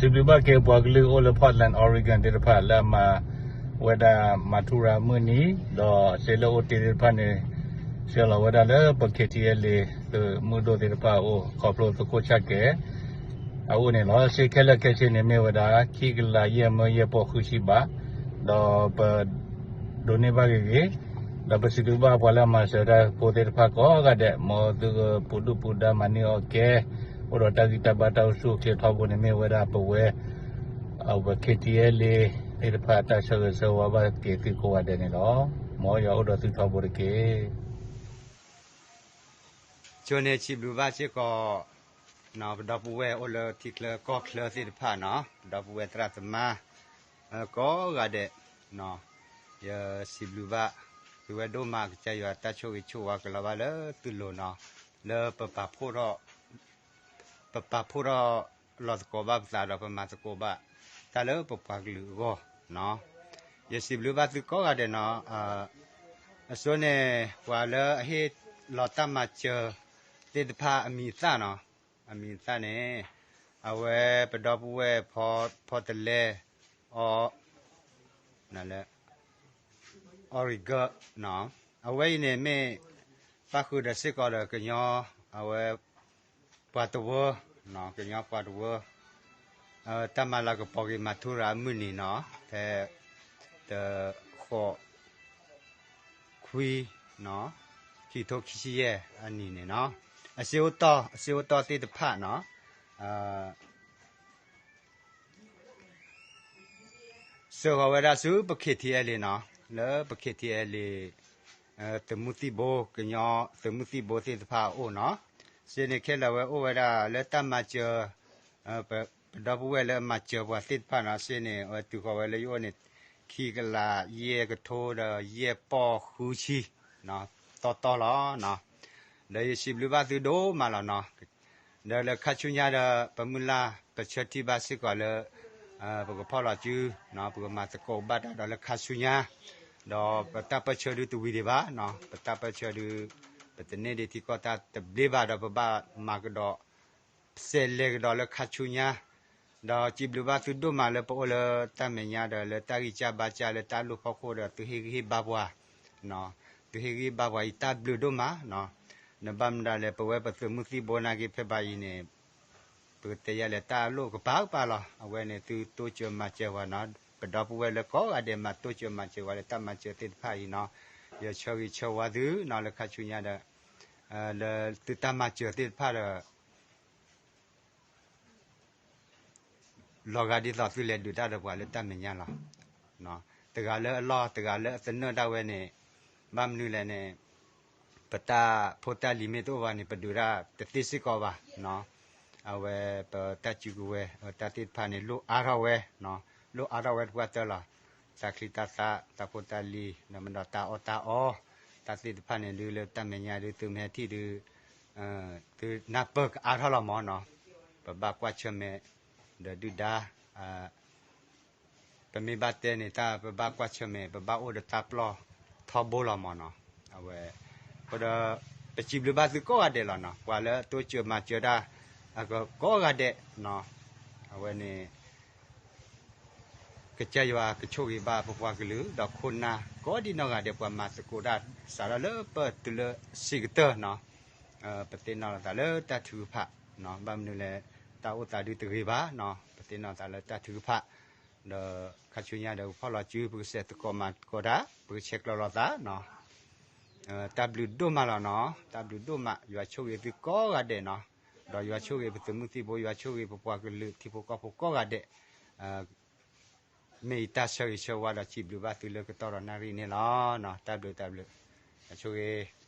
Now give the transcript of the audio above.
စံးဘျုးဘၣ်က့ၤပှၤကလုာ်အိၣ်လၢ Portland, Oregon သ့ၣ်တဖၣ်လၢအမၤဝဲဒၣ် မၤထူရၤမုၢ်နံၤ, ဒီးစ့လၢအိၣ်တ့ၢ်သ့ၣ်တဖၣ်န့ၣ် ဆှၢလီၤဝဲဒၣ်လၢပ ခ့ၣ်ထံအဲလ်အ့ သုးမုၢ်ဒိၣ်သ့ၣ်တဖၣ်အအိၣ် ခီဖျိသုးခိၣ်ဆၣ်ကဲ အအိၣ်န့ၣ်လီၤ. စ့ခဲလၢာ်ခဲဆ့န့ၣ်မ့ၢ်ဝဲဒၣ် ခံကလးယဲၢ်မၢယဲၢ်ပီၢ်ဃုဆံဘး, ဒီးပ ဒိးန့ၢ်ဘၣ်ဂ့ၤဂ့ၤ, ဒီးပစံးဘျုးဘၣ်ပှၤလၢအမၤစၢၤတၢ်ဖိသ့ၣ်တဖၣ်ကိးဂၤဒဲး, မ်သုကပူၤဒုၣ်ပူၤဒါမၤန့ၢ်အီၤကဲ, အိၣ်ဒီးတၢ်ဂံၢ်တၢ်ဘါတၢ်အိၣ်ဆူၣ်အိၣ်ချ့ထီဘိန့ၣ်မ့ၢ်ဝဲဒၣ်ပဝဲ အဝဲ ခ့ၣ်ထံအဲလ်အ့ သ့ၣ်တဖၣ်တၢ်ဆၢဂ့ၤဆၢဝါဘၣ်က့ၤသုကိးဂၤဒဲးန့ၣ်လီၤ. မ်ယွၤအိၣ်ဒီးသုထီဘိတက့ၢ်. ဆိန့ၣ်စံးဘျုးဘၣ်စ့ၢ်ကီး ပဒီပုၢ်ဝဲၢ်အိၣ်လၢထံချၢကီၢ်ချၢသ့ၣ်တဖၣ်နီၤ, ပဒီပုၢ်ဝဲၢ်သရၣ်သမါ ကိးဂၤဒဲး, ယစံးဘျုးဘၣ်သုဝဲဒိၣ်မး, ကစၢ်ယွၤတၢ်ဆိၣ်ဂ့ၤဆိၣ်ဝါကလီၤဘၣ်လၢသုလိၤနီၤ, လၢပပာ်ဖှိၣ်ထီၣ် ပပာ်ဖှိၣ်ထီၣ်လီၤသကိးဘၣ်ပသးဒီးပမၤသကိးဘၣ်တၢ်လၢပပှၤကလုာ်အဂီၢ်, ယစံးဘျုးဘၣ်သုကိးဂၤဒဲးနီၤ, အဆိန့ၣ် ပှၤလၢအဟ့ၣ်လီၤတၢ်မၤစၢၤသ့ၣ်တဖၣ်အမံၤအသၣ်နီၤ, အမံၤအသၣ်န့ၣ် အဝဲပဒီပုၢ်ဝဲၢ်ဖီတလဲ အီ Oregon နီၤ, အဝဲအံၤန့ၣ်မ့ၢ် ပၣ်ဃုာ်ဒီးစ့ၢ်ကီးဒီးကညီ အဝဲ ပှၤတဝၢ, ကညီပှၤတဝၢ တၢ်မၤလၤကပီၤက့ၤမၤထူရၤအမုၢ်နံၤနီၤ, ဖဲ တ ဃိး ခွံ ခံထိခံဆံယဲၢ်အနံၤန့ၣ်နီၤ, အစ့အိၣ်တီၢ် အစ့အိၣ်တီၢ်သ့ၣ်တဖၣ်နီၤ စၢဃီၤဝဲဒၣ်ဆူပ ခ့ၣ်ထံအဲလ်အ့နီၤ, လၢပ ခ့ၣ်ထံအဲလ်အ့ သုးမုၢ်သံၣ်ဘိ ကညီသုးမုၢ်သံၣ်ဘိသ့ၣ်တဖၣ်အအိၣ်နီၤ, စ့န့ၣ်ခဲလၢာ်ဝဲအိၣ်ဝဲဒၣ်လၢတၢ်မၤစၢၤ ပဒီပုၢ်ဝဲၢ်လၢမၤစၢၤပှၤသ့ၣ်တဖၣ်နီၤ, စ့န့ၣ် အဝဲတုၤဃီၤဝဲလၢယအိၣ်န့ၣ် ခံကလးယဲၢ်ကထိဒီးယဲၢ်ပီၢ်ဃုဆံ တီတီလီၤ. ဒီးယစံးဘျုးဘၣ်သုဒိၣ်မးလီၤနီၤ, ဒီးလၢခါဆူညါဒီး ပမုၢ်လၢ်ပဆၢထံၣ်ဘၣ်စ့ၢ်ကီးလၢ ပကဖီၣ်လီၤစု ပကမၤသကိးဘၣ်တၢ်ဒီးလၢခါဆူညါ, ဒီးပတၢ်ပၢၢ်ဆၢဒုတဝံၤဒံးဘၣ်, ပတၢ်ပၢၢ်ဆၢဒု ပတန့ၢ်ဒံးထံကီၢ်တၢ်တဘျ့ဘၣ်ဒီးပဘၣ်မၤကဒီး စဲးလဲၤကဒီးလၢခါဆူညါ, ဒီးစံးဘျုးဘၣ်သုဒိၣ်မးလၢပအိၣ်လၢတၢ်မဲာ်ညါဒီးလၢတၢ်ဂံၢ်စၢ်ဘါစၢ်လၢတၢ်လိၣ်ဖီခိၣ်ဒီးသုဟ့ၣ်ဂံၢ်ဟ့ၣ်ဘါပှၤ, သုဟ့ၣ်ဂံၢ်ဟ့ၣ်ဘါပှၤအံၤတၢ်ဘျုးဒိၣ်မး, နဘၣ်မနုၤလဲၣ် ပဝဲပသုးမုၢ်သံၣ်ဘိနာ်က့ဖဲဘၣ်အံၤန့ၣ် ပကတဲယၤလဲၣ်တၢ်လိၣ်ကပၤကပၤလီၤ, အဝဲန့ၣ်သုတိစၢၤမၤစၢၤပှၤနီၤ, ပဒီပုၢ်ဝဲၢ်လၢကိးဂၤဒဲးမၤတိစၢၤမၤစၢၤပှၤလၢတၢ်မၤစၢၤသ့ၣ်တဖၣ်အံၤနီၤ, ယဆၢဂ့ၤဆၢဝါသုနီၤလၢခါဆူညါဒီး လၢသုတၢ်မၤစၢၤသ့ၣ်တဖၣ်ဒီး လီၤဂာ်ဒ်သိးသုလဲၤဒုးတၢ်ဒီးပှၤလၢတၢ်မဲာ်ညါလီၤ. တဂၤလၢအလီၢ် တဂၤလၢအသနၢၣ်ဒၣ်ဝဲန့ၣ် ဘၣ်မနုၤလဲၣ်န့ၣ် ပတၢ်ဖိတၢ်လံၤမ့ၢ်တအိၣ်ဘၣ်န့ၣ် ပဒုးတၢ်တသ့စ့ၢ်ကီးဘၣ်. အဝဲပတၢ်စုကဝဲၤ တၢ်သ့ၣ်တဖၣ်န့ၣ် လိၣ်အါထီၣ်ဝဲ, လိၣ်အါထီၣ်ဝဲတပှၢ်တၢၢ်လီၤ. တၢ်ချံတၢ်သၣ် တၢ်ဖိတၢ်လံၤ ဒီးမ့ၢ်ဒီးတၢ်အီၣ်တၢ်အီ တၢ်သ့ၣ်တဖၣ်န့ၣ် ဒုးလၢတၢ်မဲာ်ညါဒုး သုမ့ၢ်ဟဲထံၣ်ဒုး သုနၢ်ပၢၢ်ကအါထီၣ်လီၤမးနီၤ. ပဘၣ်ကွၢ်ဆၢၣ်မဲာ် ဒီးဒုၣ်ဒါ ပမ့ၢ်ဘၣ်တဲန့ၣ် တၢ်ပဘၣ်ကွၢ်ဆၢၣ်မဲာ် ပဘၣ်အိၣ်ဒီးတၢ်ပျီထီဘိလီၤမးနီၤ. အဝဲ အဃိဒီး ပစံးဘျုးဘၣ်သုကိးဂၤဒဲးလီၤနီၤ. ပှၤလၢအတိစၢၤမၤစၢၤတၢ် အကကိးဂၤဒဲး အဝဲန့ၣ် ကစၢ်ယွၤကဆိၣ်ဂ့ၤဘၣ်ပပှၤကလုာ် ဒီးခိၣ်နၢ်ကိးဒံနီၢ်ဂၤဒဲး ပှၤမၤသကိးတၢ် စးထီၣ်လၢပတုၤလၢစံးကတၢၢ်နီၤ. ပသ့ၣ်နီၣ်လီၤသးလၢတၢ်ထုကဖၣ်, ဘၣ်မနုၤလဲၣ် တၢ်အိၣ်သးဒုးတဂ့ၤဘၣ်နီၤ. ပသ့ၣ်နီၣ်သးလၢတၢ်ထုကဖၣ်, ဒီးခါဆူညါဒီး ပဖီၣ်လီၤစု ပကစဲးသကိးမၤသကိးတၢ် ပကဆဲးကျိးလိာ်သးနီၤ. တၢ်ဘျုးဒိၣ်မးလီၤနီၤ, တၢ်ဘျုးဒိၣ်မး, ယွၤဆိၣ်ဂ့ၤသုကိးဂၤဒဲးနီၤ. ဒီးယွၤဆိၣ်ဂ့ၤပသုးမုၢ်သံၣ်ဘိ, ယွၤဆိၣ်ဂ့ၤပပှၤကလုာ်ထံဖိကီၢ်ဖိကိးဂၤဒဲး. မ့ၢ်ယတၢ်ဆၢဂ့ၤဆၢဝါဒီးစံးဘျုးဘၣ်သုလၢကတီၢ်ဒီးနၣ်ရံၣ်န့ၣ်လီၤ. တၢ်ဘျုးတၢ်ဘျုး, ယွၤဆိၣ်ဂ့ၤ.